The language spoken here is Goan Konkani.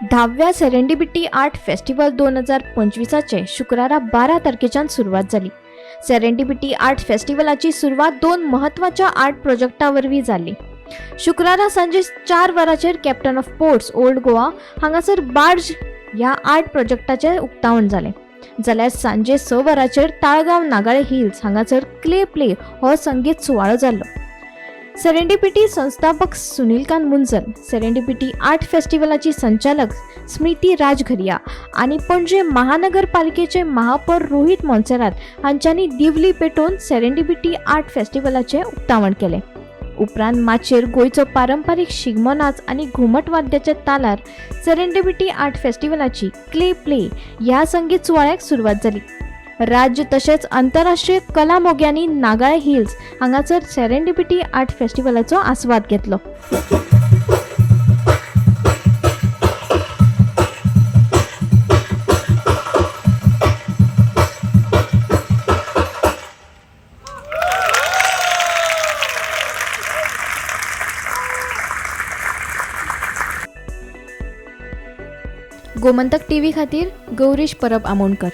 धाव्या सेरेंडिपिटी आर्ट फेस्टिवल 2025आचे शुक्रारा 12 तारखेच्यान सुरवात जाली. सेरेंडिपिटी आर्ट फेस्टिवलाची सुरवात दोन म्हत्वाच्या आर्ट प्रोजेक्टा वरवीं जाली. शुक्रारा सांजे 4 वरांचेर captain of ports old Goa हांगासर बार्ज ह्या आर्ट प्रोजेक्टाचें उक्तावण जालें, जाल्यार सांजे 6 वरांचेर ताळगांव नागाळे हिल्स हांगासर क्ले प्ले हो संगीत सुवाळो जाल्लो. सेरेंडिपिटी संस्थापक सुनीलकांत मुंजल, सेरेंडिपिटी आर्ट फेस्टिवलाची संचालक स्मृती राजघरिया आनी पणजे महानगरपालिकेचे महापौर रोहित मोन्सेरात हांच्यांनी दिवली पेटोवन सेरेंडिपिटी आर्ट फेस्टिवलाचें उक्तावण केलें. उपरांत माचयेर गोंयचो पारंपारीक शिगमो नाच आनी घुमट वाद्याच्या तालार सेरेंडिपिटी आर्ट फेस्टिवलाची क्ले प्ले ह्या संगीत सुवाळ्याक सुरवात जाली. राज्य तशेंच आंतरराष्ट्रीय कला मोग्यांनी नागाळे हिल्स हांगासर सेरेंडिपिटी आर्ट फेस्टिवलाचो आस्वाद घेतलो. गोमंतक टीव्ही खातीर गौरीश परब आमोणकर.